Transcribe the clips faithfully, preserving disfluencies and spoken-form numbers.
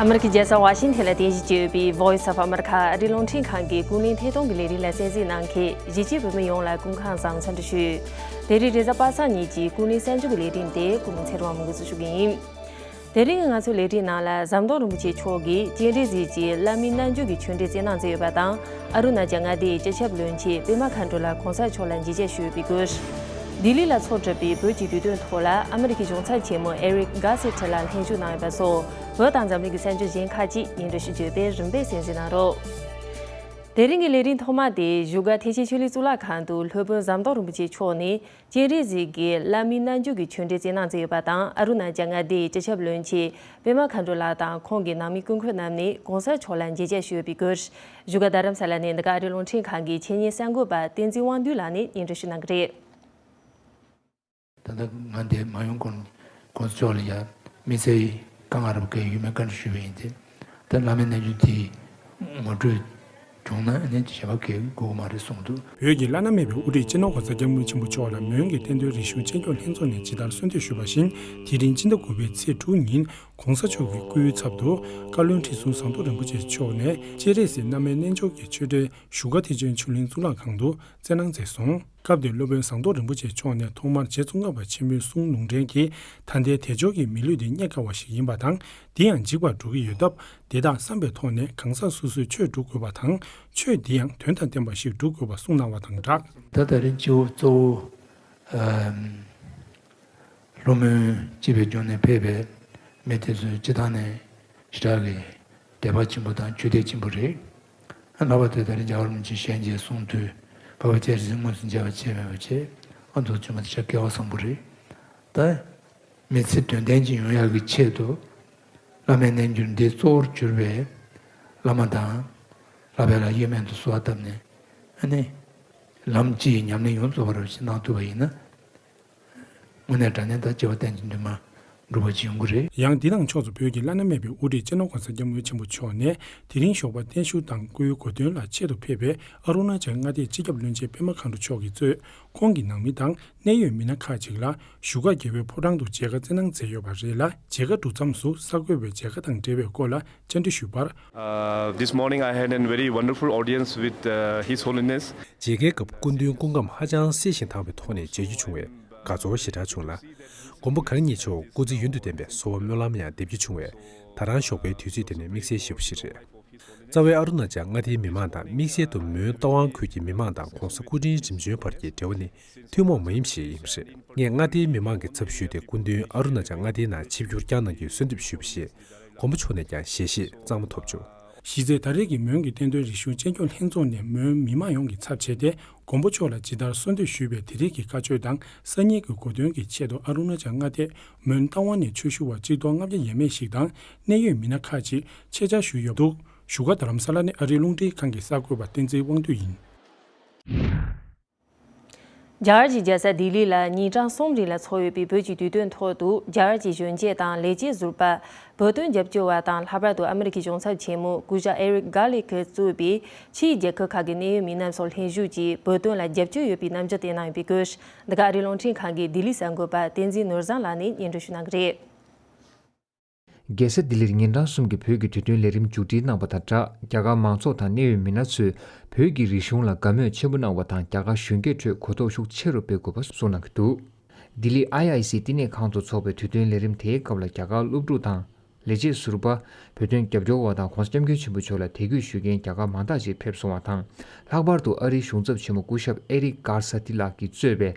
ཨ་མེ་རི་ཁའི་རྒྱལ་ས་ཝ་ཤིང་ཐན་ལ་རྟེན་གཞི་བྱས་ཡོད་པའི་Voice of America ཨ་རིའི་རླུང་འཕྲིན་ཁང་གི་ཀུན་གླེང་ཐད་གཏོང་གི་ལས་རིམ་ལ་གསན་གཟིགས་གནང་མཁན་གཞིས་བྱེས་བོད་མི་ཡོངས་ལ་སྐུ་ཁམས་བཟང་འཚམས་འདྲི་ཞུ། དེ་རིང་རེས་གཟའ་པ་སངས་ཉིན་གྱི་ཀུན་གླེང་གསར་འགྱུར་གྱི་ལས་རིམ་དེ་སྐུ་ངོ་ཚེ་རིང་དབང་མོས་ཀྱིས་ཞུ་གི་ཡིན། དེ་རིང་གི་ང་ཚོའི་ལས་རིམ་ནང་ལ་ཟམ་གདོང་རིན་པོ་ཆེ་མཆོག་གིས་སྤྱན་རས་གཟིགས་ཀྱི་བླ་མའི་རྣལ་འབྱོར་གྱི་ཆོས་འབྲེལ་སྩལ་གནང་མཛད་ཡོད་པ་དང་། ཨ་རུ་ན་ཅལ་མངའ་སྡེའི་སྤྱི་ཁྱབ་བློན་ཆེན་པད་མ་མཁའ་འགྲོ་ལགས་གོང་ས་མཆོག་ལ་མཇལ་བཅར་ཞུས་ཡོད་པའི་སྐོར། ལྡི་ལི་ལ་འཚོགས་གྲུབ་པའི་བོད་ཀྱི་དུས་སྟོན་ཐོག་ལ་ཨ་མེ་རི་ཁའི་གཞུང་ཚབ་ཆེན་མོ་ཨེ་རིག་གྷ་སེ་ཐེ་ལགས་ལྷན་ཞུགས་གནང་ཡོད་པ་སོགས་བོད་དང་འཛམ་གླིང་གི་གསར་འགྱུར་གཞན་ཁག་ཅིག་སྙན་སྒྲོན་ཞུ་རྒྱུ་ཡོད་པས་རིམ་པས་གསན་གཟིགས་གནང་རོགས། དེ་རིང་གི་ལས་རིམ་ཐོག་མ་དེ་བཞུགས་སྒར་ཐེག་ཆེན་ཆོས་གླིང་གཙུག་ལག་ཁང་དུ་སློབ་དཔོན་ཟམ་གདོང་རིན་པོ་ཆེ་མཆོག་ནས་སྤྱན་རས་གཟིགས་ཀྱི་བླ་མའི་རྣལ་འབྱོར་གྱི་ཆོས་འབྲེལ་སྩལ་གནང་མཛད་ཡོད་པ་དང་། ཨ་རུ་ན་ཅལ་མངའ་སྡེའི་སྤྱི་ཁྱབ་བློན་ཆེན་པད་མ་མཁའ་འགྲོ་ལགས་དང་ཁོང་གི་ནང་མི་སྐུ་འཁོད་རྣམས་ནས་གོང་ས་མཆོག་ལ་མཇལ་བཅར་ཞུས་ཡོད་པའི་སྐོར། བཞུགས་སྒར་རྡ་རམ་ས་ལ་ནས་འདི་ག་ཨ་རིའི་རླུང་འཕྲིན་ཁང་གི་འཆད་ཉན་གསར་འགོད་པ་བསྟན་འཛིན་དབང་འདུས་ལགས་ནས་སྙན་སྒྲོན་ཞུ་གནང་གི་རེད། ད་ལྟ་ང་འདིར་མ་ཡོང་གོང་གོང་ས་མཆོག་ལ་ཡང་དམིགས་བསལ་བཀའ་མངགས་རབ་དགའི་ཡུལ་མིར་བཀའ་འདྲི་ཞུས་པ་ཡིན་ཏེ། ད་བླ་མའི་རྣལ་འབྱོར་དེ་ངོ་སྤྲོད་བྱུང་ན་ཨ་ནི་ཞེ་པོ་གལ་དགོས་ཀྱི་མ་རེད་གསུངས་འདུག། བོད་ཀྱི་བླ་ན་མེད་པའི་དབུ་ཁྲིད་སྤྱི་ནོར་༸གོང་ས་༸སྐྱབས་མགོན་ཆེན་པོ་མཆོག་ལ་མོན་གྱི་བསྟན་དོན་རིག་གཞུང་ཆེད་སྐྱོང་ལྷན་ཚོགས་ནས་ཇི་ལྟར་གསོལ་འདེབས་ཞུས་པ་བཞིན། དེ་རིང་སྤྱི་ཟླ་དགུ་པའི་ཚེས་དྲུག་ཉིན་༸གོང་ས་མཆོག་གི་སྐུའི་ཚབ་ཏུ་བཀའ་བློན་ཁྲི་ཟུར་ཟམ་གདོང་རིན་པོ་ཆེ་མཆོག་ནས་སྤྱན་རས་གཟིགས་བླ་མའི་རྣལ་འབྱོར་གྱི་ཆོས་འབྲེལ་བཞུགས་སྒར་ཐེག་ཆེན་ཆོས་གླིང་གཙུག་ལག་ཁང་དུ་སྩལ་གནང་མཛད་སོང་། སྐབས་དེར་སློབ་དཔོན་ཟམ་གདོང་རིན་པོ་ཆེ་མཆོག་ནས་ཐོག་མར་རྗེ་ཙོང་ཁ་པ་ཆེན་པོའི་གསུང་ལུང་འདྲེན་གྱིས། ད་ལྟའི་དལ་འབྱོར་གྱི་མི་ལུས་འདི་རྙེད་དཀའ་བ་ཞིག་ཡིན་པ་དང་། འདི་ཡང་འཇིག་པར་འགྲོ་གི་ཡོད་སྟབས། དེ་དག་བསམ་པའི་ཐོག་ནས་གང་ཟག་སོ་སོས་ཆོས་སྒྲུབ་དགོས་པ་དང་། ཆོས་འདི་ཡང་དོན་དང་ལྡན་པ་ཞིག་སྒྲུབ་དགོས་པ་གསུངས་གནང་བ་དང་སྦྲགས། ད་ད་རིང་སྤྱི་བོ་གཙོ་བོ་ཨམ་ལྷོ་མོན་སྤྱི་པའི་ལྗོངས་ནས་ཕེབས་པའི་མི་དེ་ཚོའི་སྤྱི་བཏང་ནས་ཞེ་དྲག་གི་དད་པ་ཆེན་པོ་དང་ཆོས་དད་ཆེན་པོ་རེད། ལྷག་པར་དུ་ད་རེས་རྒྱལ་བ་རིན་པོ་ཆེ་ཞལ་མཇལ་གསུང་དུས་འཕགས་པ་སྤྱན་རས་གཟིགས་དངོས་སུ་མཇལ་བ་བྱས་མེད་པ་བྱས། ཨ་མདོ་ཆེན་པོ་དེ་ཤ་སྐལ་བ་བཟང་པོ་རེད། ད་མི་ཚེ་དོན་ལྡན་ཅིག་ཡོང་ཡག་གི་ཆེད་དུ་བླ་མའི་རྣལ་འབྱོར་འདི་གཙོ་བོར་གྱུར་པའི་བླ་མ་དང་ལྷག་པའི་ལ་གཡེལ་མེད་དུ་གསོལ་བ་བཏབ་ནས། ཨ་ནི་ལམ་སྤྱི་ཡི་ཉམས་ལེན་ཡོངས་རྫོགས་པ་རུ་ཞིག་གནང་ཐུབ་པ་ཡིན་ན། དངོས་གནས་དྲང་གནས་ད་སྐྱེ་བ་གཏན་གྱི་འདུན་མ་འགྲུབ་པ་ཅིག་ཡོང་གི་རེད། ཡང་འདི་དང་ཕྱོགས་སུ་བོད་ཀྱི་བླ་ན་མེད་པའི་དབུ་ཁྲིད་སྤྱི་ནོར་༸གོང་ས་༸སྐྱབས་མགོན་ཆེན་པོ་མཆོག་ནས་དེ་རིང་ཞོགས་པ་བརྟན་བཞུགས་དང་སྐུའི་གོ་སྟོན་ལ་ཆེད་དུ་ཕེབས་པའི་ཨ་རུ་ན་ཅལ་མངའ་སྡེའི་སྤྱི་ཁྱབ་བློན་ཆེན་པད་མ་མཁའ་འགྲོ་མཆོག་གིས་གཙོས་ཁོང་གི་ནང་མི་དང་གནད་ཡོད་མི་སྣ་ཁག་ཅིག་ལ་བཞུགས་སྒར་རྒྱལ་བའི་ཕོ་བྲང་དུ་མཇལ་ཁ་སྩལ་གནང་མཛད་ཡོད་པ་རེད་ལ། མཇལ་ཁ་གྲུབ་མཚམས་སུ་གསར་འགོད་པས་མཇལ་ཁ་དང་འབྲེལ་བའི་སྐོར་ལ་བཅར་འདྲི་ཞུས་པར། Uh, this morning I had a very wonderful audience with uh, His Holiness. མཇལ་ཁའི་སྐབས་སྐུ་མདུན་སྐུ་ཁམས་ཧ་ཅང་གསལ་ཞིང་དྭངས་པའི་ཐོག་ནས་མཇལ་རྒྱུ་བྱུང་བས་དགའ་ཚོར་ཞེ་དྲག་བྱུང་ལ། མགོན་པོ་གང་ཉིད་མཆོག་སྐུ་ཚེ་ཡུན་དུ་བརྟན་པའི་གསོལ་བ་སྨོན་ལམ་ཡང་འདེབས་རྒྱུ་བྱུང་བས་ད་རང་ཞོགས་པའི་དུས་ཚོད་དེ་ནི་དམིགས་བསལ་ཞེ་པོ་ཞིག་རེད། རྩ་བའི་ཨ་རུ་ན་ཅལ་མངའ་སྡེའི་མི་མང་དང་དམིགས་བསལ་དུ་མོན་རྟ་དབང་ཁུལ་གྱི་མི་མང་དང་༸གོང་ས་སྐུ་ཕྲེང་རིམ་བྱོན་བར་གྱི་འབྲེལ་བ་ནི་ཐུན་མོང་མ་ཡིན་པ་ཞིག་ཡིན་པ་རེད། ངས་མངའ་སྡེའི་མི་མང་གི་ཚབ་ཞུས་ཏེ་སྐུ་མདུན་ཨ་རུ་ན་ཅལ་མངའ་སྡེའི་ནང་ཆིབས་བསྒྱུར་བསྐྱངས་གནང་རྒྱུའི་གསོལ་འདེབས་ཞུས་པ་ཞིག་མགོན་པོ་མཆོག་ནས་ཀྱང་ཞལ་བཞེས་གཙང་མ་ཐོབ་བྱུང་། གཞི་རྩའི་ད་རེས་ཀྱི་མོན་གྱི་བསྟན་དོན་རིག་གཞུང་གཅེས་འགྱུར་ལྷན་ཚོགས་ནས་མོན་མི་མང་ཡོངས་ཀྱི་ཚབ་བྱས་ཏེ་མགོན་པོ་མཆོག་ལ་ཇི་ལྟར་གསོལ་འདེབས་ཞུས་པའི་དེ་རིང་གི་བཀའ་ཆོས་དང་སང་ཉིན་གྱི་གོ་སྟོན་གྱི་ཆེད་དུ་ཨ་རུ་ན་ཅལ་མངའ་སྡེ་མོན་རྟ་དབང་ནས་ཆོས་ཞུ་བ་གཅིག་སྟོང་ལྔ་བརྒྱ་ཡས་མས་ཤིག་དང་གནད་ཡོད་མི་སྣ་ཁག་ཅིག་ཆེད་བཅར་ཞུས་ཡོད་འདུག། བཞུགས་སྒར་རྡ་རམ་ས་ལ་ནས་ཨ་རིའི་རླུང་འཕྲིན་ཁང་གི་གསར་འགོད་པ་བསྟན་འཛིན་དབང་འདུས་ཡིན། རྒྱ་གར་གྱི་རྒྱལ་ས་ལྡི་ལི་ལ་ཉིན་གྲངས་གསུམ་རིང་ལ་འཚོགས་ཡོད་པའི་བོད་ཀྱི་དུས་སྟོན་ཐོག་ཏུ་རྒྱ་གར་གྱི་གཞོན་སྐྱེས་དང་ལས་བྱེད་ཟུར་པ། བོད་དོན་རྒྱབ་སྐྱོར་བ་དང་ལྷག་པར་དུ་ཨ་མི་རི་ཀའི་གཞུང་ཚབ་ཆེན་མོ་སྐུ་ཞབས་ཨེ་རིག་གྷར་ལིག་གིས་གཙོས་པའི་ཕྱིའི་རྒྱལ་ཁབ་ཁག་གི་གནད་ཡོད་མི་རྣམས་སོགས་ལྷན་ཞུགས་ཀྱིས་བོད་དོན་ལ་རྒྱབ་སྐྱོར་ཡོད་པའི་རྣམ་འགྱུར་བསྟན་གནང་ཡོད་པའི་སྐོར། འདི་ག་ཨ་རིའི་རླུང་འཕྲིན་ཁང་གི་ལྡི་ལི་གསར་འགོད་པ་བསྟན་འཛིན་ནོར་བཟང་ལགས་ནས་སྙན་སྒྲོན་ཞུ་གནང་གི་རེད། རྒྱལ་ས་ལྡི་ལིར་ཉིན་གྲངས་གསུམ་གྱི་བོད་ཀྱི་དུས་སྟོན་ལས་རིམ་མཇུག་སྒྲིལ་གནང་པ་དང་སྦྲགས། རྒྱ་གར་མང་ཚོགས་དང་གནད་ཡོད་མི་སྣ་ཚོས་བོད་ཀྱི་རིག་གཞུང་ལ་དགའ་མོས་ཆེན་པོ་གནང་བ་དང་། རྒྱ་གར་གཞོན་སྐྱེས་ཁྲོད་གོ་རྟོགས་ཤུགས་ཆེ་རུ་སྤེལ་དགོས་པ་གསུངས་གནང་གི་འདུག། ལྡི་ལི་ཨའི་ཨའི་སི་བསྟི་གནས་ཁང་དུ་འཚོགས་པའི་དུས་སྟོན་ལས་རིམ་དེའི་སྐབས་ལ་རྒྱ་གར་སློབ་ཕྲུག་དང་ལས་བྱེད་ཟུར་པ། བོད་དོན་རྒྱབ་སྐྱོར་བ་དང་༸གོང་ས་༸སྐྱབས་མགོན་ཆེན་པོ་མཆོག་ལ་དད་གུས་ཞུ་མཁན་རྒྱ་གར་མང་དག་ཅིག་ཕེབས་སོང་བ་དང་། ལྷག་པར་དུ་ཨ་རིའི་གཞུང་ཚབ་ཆེན་མོ་སྐུ་ཞབས་ཨེ་རིག་གྷར་ས་ཏི་ལགས་ཀྱིས་གཙོས་པའི་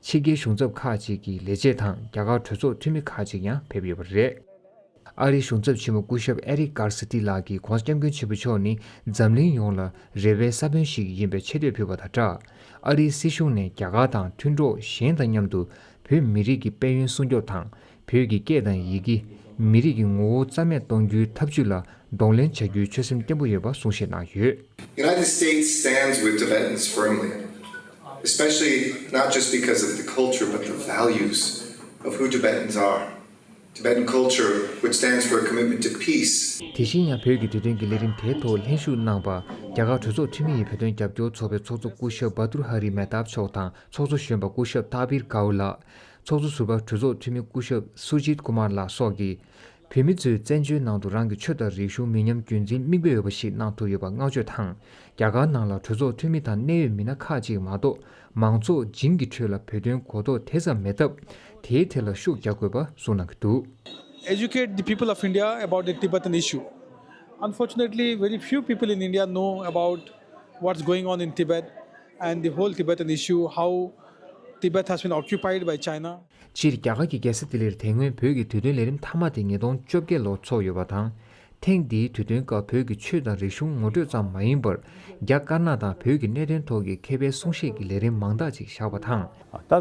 ཕྱི་རྒྱལ་གཞུང་ཚབ་ཁག་ཅིག་གི་ལས་བྱེད་དང་རྒྱ་གར་གྲོས་ཚོགས་འཐུས་མི་ཁག་ཅིག་ཡང་ཕེབས་ཡོད་པ་རེད། ཨ་རིའི་གཞུང་ཚབ་ཆེན་མོ་སྐུ་ཞབས་ཨེ་རིག་གྷར་ས་ཏི་ལགས་ཀྱིས་༸གོང་ས་༸སྐྱབས་མགོན་ཆེན་པོ་མཆོག་ནི་འཛམ་གླིང་ཡོངས་ལ་རེ་བའི་ས་བོན་ཞིག་ཡིན་པའི་ཆེ་བསྟོད་ཕུལ་བ་དང་སྦྲགས། ཨ་རིའི་སྲིད་གཞུང་ནས་རྒྱ་གར་དང་མཐུན་གྲོགས་གཞན་དང་མཉམ་དུ་བོད་མི་རིགས་ཀྱི་དཔལ་ཡོན་སྲུང་སྐྱོབ་དང་། བོད་ཀྱི་སྐད་དང་ཡི་གེ། མི་རིགས་ཀྱི་ངོ་བོ་རྩ་མེད་གཏོང་རྒྱུའི་ཐབས་ཇུས་ལ་གདོང་ལེན་བྱ་རྒྱུའི་ཆོད་སེམས་བརྟན་པོ་ཡོད་པ་གསུང་བཤད་གནང་ཡོད། The United States stands with Tibetans firmly, especially not just because of the culture, but the values of who Tibetans are. Tibetan culture, which stands for a commitment to peace. དེ་བཞིན་ཡང་བོད་ཀྱི་དུས་སྟོན་གྱི་ལས་རིམ་དེའི་ཐོག་ལྷན་ཞུགས་གནང་པ། རྒྱ་གར་གྲོས་ཚོགས་འཐུས་མི་ཡི་བོད་དོན་རྒྱབ་སྐྱོར་ཚོགས་པའི་ཚོགས་གཙོ་སྐུ་ཞབས་བྷ་དུར་ཧ་རི་མེ་ཏཱབ་མཆོག་དང་། ཚོགས་གཙོ་གཞོན་པ་སྐུ་ཞབས་ཐཱ་བིར་གའུ་ལགས། ཚོགས་གཙོ་ཟུར་པ་གྲོས་ཚོགས་འཐུས་མི་སྐུ་ཞབས་སུ་ཇིད་ཀུ་མར་ལགས་སོགས་ཀྱིས། བོད་མི་ཚོས་བཙན་བྱོལ་ནང་དུ་རང་གི་ཆོས་དང་རིག་གཞུང་མི་ཉམས་རྒྱུན་འཛིན་མིག་དཔེ་འོས་པ་ཞིག་གནང་ཐུབ་ཡོད་པ་བསྔགས་བརྗོད་དང་། རྒྱ་གར་ནང་ལ་གྲོས་ཚོགས་འཐུས་མི་དང་གནད་ཡོད་མི་སྣ་ཁག་ཅིག་མ་གཏོགས་མང་ཚོགས་བྱིངས་ཀྱི་ཁྲོད་ལ་བོད་དོན་གོ་རྟོགས་དེ་ཙམ་མེད་སྟབས། དེའི་ཐད་ལ་ཤུགས་རྒྱག་དགོས་པ་གསུངས་གནང་གི་འདུག། Educate the people of India about the Tibetan issue. Unfortunately, very few people in India know about what's going on in Tibet and the whole Tibetan issue, how Tibet has been occupied by China. སྤྱིར་རྒྱ་གར་གྱི་རྒྱལ་ས་ལྡི་ལིར་དེ་སྔོན་བོད་ཀྱི་དུས་སྟོན་ལས་རིམ་མཐའ་མ་དེ་ཉིས་སྟོང་བཅོ་བརྒྱད་ལོར་འཚོགས་ཡོད་པ་དང་། ཐེངས་འདིའི་དུས་སྟོན་སྐབས་བོད་ཀྱི་ཆོས་དང་རིག་གཞུང་ངོ་སྤྲོད་ཙམ་མ་ཡིན་པར། རྒྱ་དཀར་ནག་དང་བོད་ཀྱི་གནད་དོན་ཐོག་གི་མཁས་པའི་གསུང་བཤད་ཀྱི་ལས་རིམ་མང་དག་ཅིག་བཞག་པ་དང་། ད་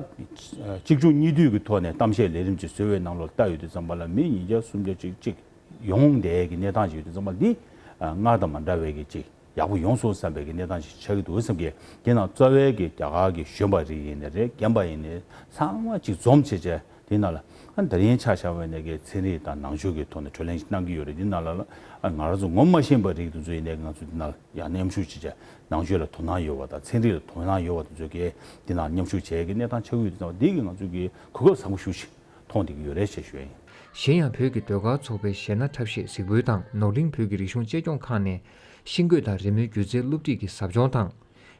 གཅིག་མཇུག་གཉིས་མཐུད་ཀྱི་ཐོག་ནས་གཏམ་བཤད་ལས་རིམ་ཅིག་བཟོས་པའི་ནང་ལོགས་ལྟ་ཡོད་དུས་ཙམ་པ་ལ་མི་ཉིས་བརྒྱ་སུམ་བརྒྱ་ཅིག་ཅིག་ཡོང་བསྡད་ཀྱི་གནས་སྟངས་ཅིག་ཡོད་དུས་ཙམ་པ་འདི་སྔར་དང་མ་འདྲ་བའི་གི་ཅིག་ཡག་པོ་ཡོང་སོང་བསམ་པའི་གི་གནས་སྟངས་ཤིག་ཆགས་ཀྱི་འདུག་བསམ་གི། དེ་ནང་རྩ་བའི་གི་རྒྱ་གར་གི་གཞོན་པ་རིགས་ཡིན་ནའི་རེད། རྒན་པ་ཡིན་ནའི་ཚང་མ་གཅིག་འཛོམས་བྱས་བྱས་དེ་ནང་ལ་ཨ་ད་རིང་ཆ་བཞག་པ་ཡིན་ནའི་གི་ཚན་རིག་དང་ནང་ཆོས་ཀྱི་ཐོག་ནས་གྲོས་གླེང་ཞིག་གནང་གི་ཡོད་རེད། དེ་ནང་ལ་ལ་ཨ་ང་རང་ཚོ་ངོ་མ་ཤེས་པ་རིགས་དེ་ཚོ་ཡིན་ནའི་ང་ཚོ་དེ་ནང་ལ་ཡང་མཉམ་ཞུགས་བྱས་བྱས་ནང་ཆོས་ལ་དོ་སྣང་ཡོད་པ་དང་ཚན་རིག་ལ་དོ་སྣང་ཡོད་པ་དེ་ཚོ་གི་དེ་ནང་མཉམ་ཞུགས་བྱས་ཀྱི་གནས་སྟངས་ཆགས་ཀྱི་ཡོད་དུས་ཙམ་པ་འདི་གི་ང་ཚོ་གི་གོ་སྐབས་བཟང་པོ་ཞེ་པོ་ཞིག་མཐོང་བསྡད་ཀྱི་ཡོད་རེད་ཅེས་ཞུ་ཡ་ཡིན། གཞན་ཡང་བོད་ཀྱི་ཟློས་གར་ཚོགས་པའི་གཞས་སྣ་འཁྲབ་གཞས་གཟིགས་འབུལ་དང་ནོར་གླིང་བོད་ཀྱི་རིག་གཞུང་གཅེས་སྐྱོང་ཁང་ནས་ཤིང་བརྐོས་དང་རི་མོའི་སྒྱུ་རྩལ་སློབ་ཁྲིད་ཀྱི་ཟབ་སྦྱོང་དང་།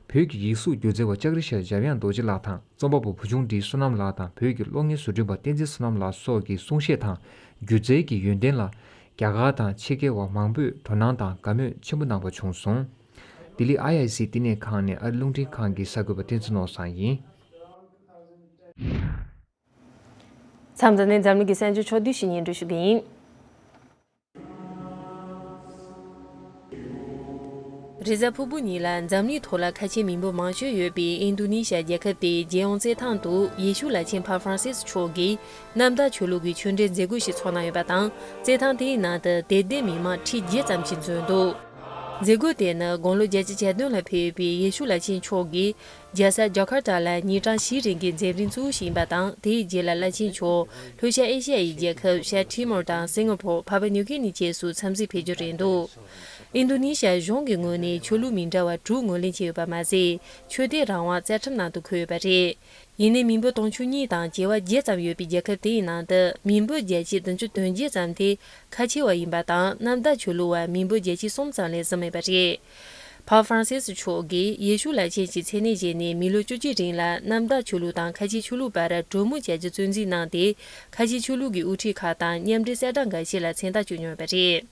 བོད་ཀྱི་ཡིག་གཟུགས་སྒྱུ་རྩལ་བ་ལྕགས་རི་ཤར་འཇམ་དབྱངས་རྡོ་རྗེ་ལགས་དང་རྩོམ་པ་པོ་བུ་ཆུང་བཀྲིས་བསོད་ནམས་ལགས་དང་བོད་ཀྱི་གློག་བརྙན་བཟོ་སྐྲུན་པ་བསྟན་འཛིན་བསོད་ནམས་ལགས་སོགས་ཀྱི་གསུང་བཤད་དང་སྒྱུ་རྩལ་གྱི་ཡོན་ཏན་ལ་རྒྱ་གར་དང་ཕྱི་རྒྱལ་བ་མང་པོས་དོ་སྣང་དང་དགའ་མོས་ཆེན་པོ་གནང་བ་བྱུང་སོང་། ལྡི་ལི་ཨའི་ཨའི་སི་བསྟི་གནས་ཁང་ནས་ཨ་རི་རླུང་འཕྲིན་ཁང་གི་གསར་འགོད་པ་བསྟན་འཛིན་ནོར་བཟང་ཡིན། མཚམས་འདི་ནས་འཛམ་གླིང་གི་གསར་འགྱུར་ཕྱོགས་བསྡུས་ཤིག་སྙན་སྒྲོན་ཞུ་གི་ཡིན། རེས་གཟའ་ཕུར་བུ་ཉིན་ལ་འཛམ་གླིང་ཐོག་ལ་ཁ་ཆེ་མི་འབོར་མང་ཤོས་ཡོད་པའི་ཨིན་རྡུ་ནི་ཤ་རྒྱལ་ཁབ་དེའི་རྒྱལ་ཡོངས་རྩེད་ཐང་དུ་ཡེ་ཤུ་བླ་ཆེན་ཕ་ཧྥ་རན་སིས་མཆོག་གིས་གནམ་བདག་ཆོས་ལུགས་ཀྱི་ཆོས་འབྲེལ་མཛད་སྒོ་ཞིག་ཚོགས་གནང་ཡོད་པ་དང་། རྩེད་ཐང་དེའི་ནང་དུ་དད་ལྡན་མི་མང་ཁྲི་བརྒྱད་ཙམ་ཞིག་འཛོམས་འདུག། མཛད་སྒོ་དེ་ནི་དགུང་ལོ་བརྒྱད་ཅུ་གྱ་བདུན་ལ་ཕེབས་ཡོད་པའི་ཡེ་ཤུ་བླ་ཆེན་མཆོག་གིས་རྒྱལ་ས་ཇ་ཁར་ཏ་ལ་ཉིན་གྲངས་བཞིའི་རིང་གི་མཛད་རིམ་གཙོ་བོ་ཞིག་ཡིན་པ་དང་། དེའི་རྗེས་ལ་བླ་ཆེན་མཆོག་ལྷོ་ཤར་ཨེ་ཤ་ཡའི་རྒྱལ་ཁབ་ཤར་ཊི་མོར་དང་སིང་ག་ཕོར། ཕ་པ་ནིའུ་གྷི་ནི་བཅས་སུ་འཚམས་གཟིགས་ཕེབས་རྒྱུ་རེད་འདུག། ཨིན་རྡུ་ནི་ཤ་གཞུང་གི་ངོས་ནས་ཆོས་ལུགས་མི་འདྲ་བ་དྲུག་ངོས་ལེན་བྱས་ཡོད་པ་མ་ཟད། ཆོས་དད་རང་དབང་རྩ་ཁྲིམས་ནང་དུ་འཁོད་ཡོད་པ་རེད། ཡིན་ནའི་མི་འབོར་དུང་ཕྱུར་གཉིས་དང་བྱེ་བ་བརྒྱད་ཙམ་ཡོད་པའི་རྒྱལ་ཁབ་དེའི་ནང་དུ་མི་འབོར་བརྒྱད་ཅུ་དོན་བརྒྱད་ཙམ་དེ་ཁ་ཆེ་བ་ཡིན་པ་དང་། གནམ་བདག་ཆོས་ལུགས་པ་མི་འབོར་བརྒྱད་ཅུ་གསུམ་ཙམ་ལས་ཟིན་མེད་པ་རེད། ཕ་ཧྥ་རན་སིས་མཆོག་གིས་ཡེ་ཤུ་བླ་ཆེན་གྱི་མཚན་གནས་བཞེས་ནས་མི་ལོ་བཅུ་གཅིག་རིང་ལ་གནམ་བདག་ཆོས་ལུགས་དང་ཁ་ཆེ་ཆོས་ལུགས་བར་གྲོས་མོལ་བྱ་རྒྱུ་བཙན་འཛུལ་གནང་སྟེ། ཁ་ཆེ་ཆོས་ལུགས་ཀྱི་དབུ་ཁྲིད་ཁག་དང་མཉམ་འབྲེལ་གསལ་བསྒྲགས་འགའ་ཞིག་ལ་མཚན་རྟགས་བཅོལ་མྱོང་ཡོད་པ་རེད།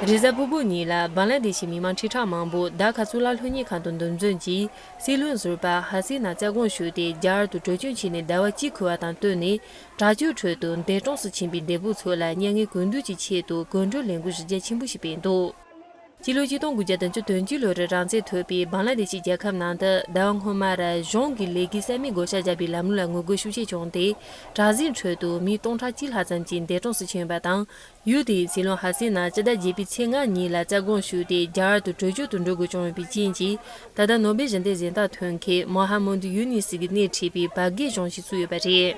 རེས་གཟའ་ཕུར་བུ་ཉིན་ལ་བང་ལ་དེ་ཤི་མི་མང་ཁྲི་ཕྲག་མང་པོ་ད་ཁ་གཙུག་ལག་སློབ་གཉེར་ཁང་དུ་འདུ་འཛོམས་ཀྱིས་སྲིད་བློན་ཟུར་པ་ཧ་སི་ན་རྩ་དགོངས་ཞུས་ཏེ་རྒྱ་གར་དུ་བྲོས་བྱོལ་བྱས་ནས་ཟླ་བ་གཅིག་འཁོར་བ་དང་བསྟུན་ནས་དྲག་སྤྱོད་ཁྲོད་དུ་འདས་གྲོངས་སུ་ཕྱིན་པའི་འདས་པོ་ཚོ་ལ་མྱ་ངན་གུས་འདུད་ཀྱི་ཆེད་དུ་གོད་འགྲོའི་ལས་འགུལ་གཞི་རྒྱ་ཆེན་པོ་ཞིག་སྤེལ་འདུག། སྤྱི་ལོ་ཆིག་སྟོང་དགུ་བརྒྱ་བདུན་ཅུ་དོན་གཅིག་ལོ་རུ་རང་བཙན་ཐོབ་པའི་བང་ལ་དེ་ཤི་རྒྱལ་ཁབ་ནང་དུ་ཟླ་བ་སྔོན་མར་གཞུང་གི་ལས་ཀའི་ས་མིག་བགོ་བཤའ་བརྒྱབ་པའི་ལམ་ལུགས་ལ་ངོ་རྒོལ་ཤུགས་ཆེ་བྱུང་སྟེ། དྲག་ཟིང་ཁྲོད་དུ་མི་སྟོང་ཕྲག་གཅིག་ལྷག་ཙམ་ཅིག་འདས་གྲོངས་སུ་ཕྱིན་ཡོད་པ་དང་། ཡུལ་དེའི་སྲིད་བློན་ཧ་སི་ན་སྤྱི་ཟླ་བརྒྱད་པའི་ཚེས་ལྔ་ཉིན་ལ་རྩ་དགོངས་ཞུས་ཏེ་རྒྱ་གར་དུ་བྲོས་བྱོལ་དུ་འགྲོ་དགོས་བྱུང་ཡོད་པའི་རྐྱེན་གྱིས། ད་ལྟ་ནོ་སྦེལ་ཞི་བདེའི་གཟེངས་རྟགས་ཐོན་མཁན་མོ་ཧ་མུ་དུ་ཡུ་ནི་སི་གིས་སྣེ་ཁྲིད་པའི་བར་བརྒལ་གཞུང་ཞིག་བཙུགས་ཡོད་པ་རེད།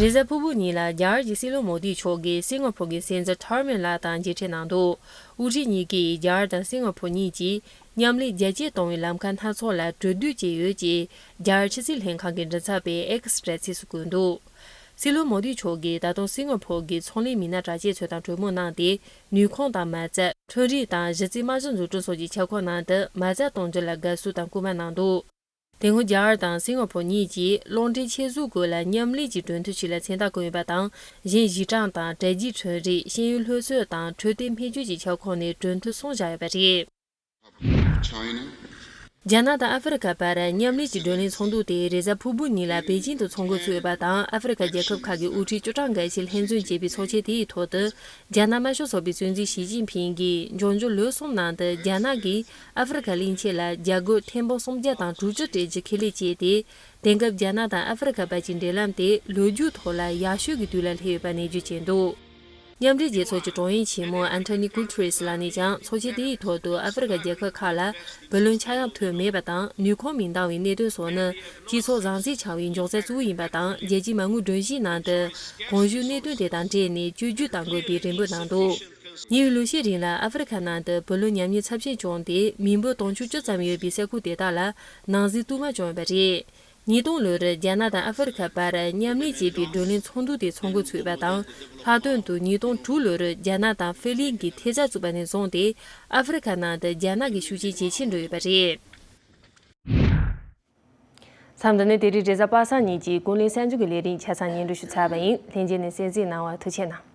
རེས་གཟའ་ཕུར་བུ་ཉིན་ལ་རྒྱ་གར་གྱི་སྲིད་བློན་མོ་དི་མཆོག་གིས་སིང་ག་ཕོར་གྱི་སྲིད་འཛིན་ཐར་མན་ལགས་དང་མཇལ་འཕྲད་གནང་འདུག། དབུ་ཁྲིད་གཉིས་ཀས་རྒྱ་གར་དང་སིང་ག་ཕོར་གཉིས་ཀྱིས་མཉམ་ལས་རྒྱ་སྐྱེད་གཏོང་བའི་ལམ་ཁ་སྣ་ཚོགས་ལ་གྲོས་བསྡུར་བྱས་ཡོད་ཅེས་རྒྱ་གར་ཕྱི་སྲིད་ལྷན་ཁང་གི་མགྲིན་ཚབ་པས་ཨེགས་དྲ་ཚིགས་སུ་བཀོད་འདུག། སྲིད་བློན་མོ་དི་མཆོག་གིས་ད་དུང་སིང་ག་ཕོར་གྱི་ཚོང་ལས་མི་སྣ་གྲགས་ཅན་ཚོ་དང་གྲོས་མོལ་གནང་སྟེ། ནུས་ཁུངས་དང་མ་རྩ། ཁྲོམ་རའི་དང་གཞི་རྩའི་རྨང་གཞི་འཛུགས་སྐྲུན་སོགས་ཀྱི་ཁྱབ་ཁོངས་ནང་དུ་མ་རྩ་གཏོང་རྒྱུ་ལ་དགའ་བསུ་དང་སྐུལ་མ་གནང་འདུག། དེ་སྔོན་རྒྱ་གར་དང་སིང་ག་ཕོར་གཉིས་ཀྱིས་གློག་འདྲེན་ཆེད་བཟོའི་སྐོར་ལ་མཉམ་ལས་ཀྱི་གྲོས་མཐུན་ཞིག་ལ་མཚན་རྟགས་བསྐུར་ཡོད་པ་དང་། གཞན་གཞི་གྲངས་དང་དྲ་རྒྱའི་ཁྲོམ་རའི་ཤེས་ཡོན་སློབ་གསོ་དང་འཕྲོད་བསྟེན་སྨན་བཅོས་ཀྱི་ཁྱབ་ཁོངས་ནས་གྲོས་མཐུན་གསུམ་བཞག་ཡོད་པ་རེད། China. རྒྱ་ནག་དང་ཨ་ཧྥེ་རི་ཁ་བར་མཉམ་ལས་ཀྱི་བགྲོ་གླེང་ཚོགས་འདུ་དེ་རེས་གཟའ་ཕུར་བུ་ཉིན་ལ་པེ་ཅིང་དུ་ཚོགས་འགོ་ཚུགས་ཡོད་པ་དང་། ཨ་ཧྥེ་རི་ཁ་རྒྱལ་ཁབ་ཁག་གི་དབུ་ཁྲིད་བཅུ་གྲངས་འགའ་ཞིག་ལྷན་འཛོམས་བྱས་པའི་ཚོགས་ཆེན་དེའི་ཐོག་ཏུ། རྒྱ་ནག་དམར་ཤོག་ཚོགས་པའི་སྲིད་འཛིན་ཞི་ཅིན་ཕིང་གིས་འབྱུང་འགྱུར་ལོ་གསུམ་ནང་དུ་རྒྱ་ནག་གིས་ཨ་ཧྥེ་རི་ཁ་གླིང་ཆེན་ལ་རྒྱ་སྒོར་ཐེར་འབུམ་སུམ་བརྒྱ་དང་དྲུག་ཅུ་སྤྲད་རྒྱུ་ཁས་ལེན་བྱས་ཏེ། དེང་སྐབས་རྒྱ་ནག་དང་ཨ་ཧྥེ་རི་ཁ་བར་གྱི་འབྲེལ་ལམ་དེ་ལོ་རྒྱུས་ཐོག་ལ་ཡག་ཤོས་ཀྱི་དུས་ལ་སླེབས་ཡོད་པ་ནན་བརྗོད་བྱས་འདུག། མཉམ་འབྲེལ་རྒྱལ་ཚོགས་ཀྱི་དྲུང་ཡིག་ཆེན་མོ་ཨན་ཐོ་ནི་གུ་ཐེ་རེས་ལགས་ནས་ཀྱང་ཚོགས་ཆེན་དེའི་ཐོག་ཏུ་ཨ་ཧྥེ་རི་ཁ་རྒྱལ་ཁབ་ཁག་ལ་བུ་ལོན་ཆག་ཡང་ཐོན་མེད་པ་དང་ནུས་ཁུངས་མི་འདང་བའི་གནད་དོན་སོགས་ནི་སྤྱི་ཚོགས་ཟང་ཟིང་ཆགས་པའི་འབྱུང་རྩ་གཙོ་བོ་ཡིན་པ་དང་། རྒྱལ་སྤྱིའི་མ་དངུལ་སྒྲོམ་གཞིའི་ནང་དུ་གོང་ཞུས་གནད་དོན་དེ་དང་འབྲེལ་ནས་བཅོས་བསྒྱུར་གཏང་དགོས་པའི་རེ་འབོད་གནང་འདུག། ཉེ་བའི་ལོ་ཤས་རིང་ལ་ཨ་ཧྥེ་རི་ཁ་ནང་དུ་བུ་ལོན་ཉམས་ཉེས་ཚབས་ཆེན་བྱུང་སྟེ། མི་འབོར་དུང་ཕྱུར་བཅུ་ཙམ་ཡོད་པའི་ས་ཁུལ་དེ་དག་ལ་ནང་འཛིང་བསྟུད་མར་བྱུང་ཡོད་པ་རེད། ཉིས་སྟོང་ལོར་རྒྱ་ནག་དང་ཨ་ཧྥེ་རི་ཁ་བར་མཉམ་ལས་བྱེད་པའི་བགྲོ་གླེང་ཚོགས་འདུ་དེ་ཚོགས་འགོ་ཚུགས་པ་དང་། ལྷག་དོན་དུ་ཉིས་སྟོང་དྲུག་ལོར་རྒྱ་ནག་དང་ཧྥེ་གླིང་གིས་ཐེ་ཚོམ་བཙུགས་པ་ནས་བཟུང་སྟེ། ཨ་ཧྥེ་རི་ཁ་ནང་དུ་རྒྱ་ནག་གི་ཤུགས་རྐྱེན་ཇེ་ཆེར་འགྲོ་ཡོད་པ་རེད། མཚམས་འདི་ནས་དེ་རིང་རེས་གཟའ་པ་སངས་ཉིན་གྱི་ཀུན་གླེང་གསར་འགྱུར་གྱི་ལས་རིམ་ཆ་ཚང་སྙན་སྒྲོན་ཞུ་ཚར་བ་ཡིན། ལྷན་རྒྱས་ནས་གསན་གཟིགས་གནང་བར་ཐུགས་རྗེ་གནང་།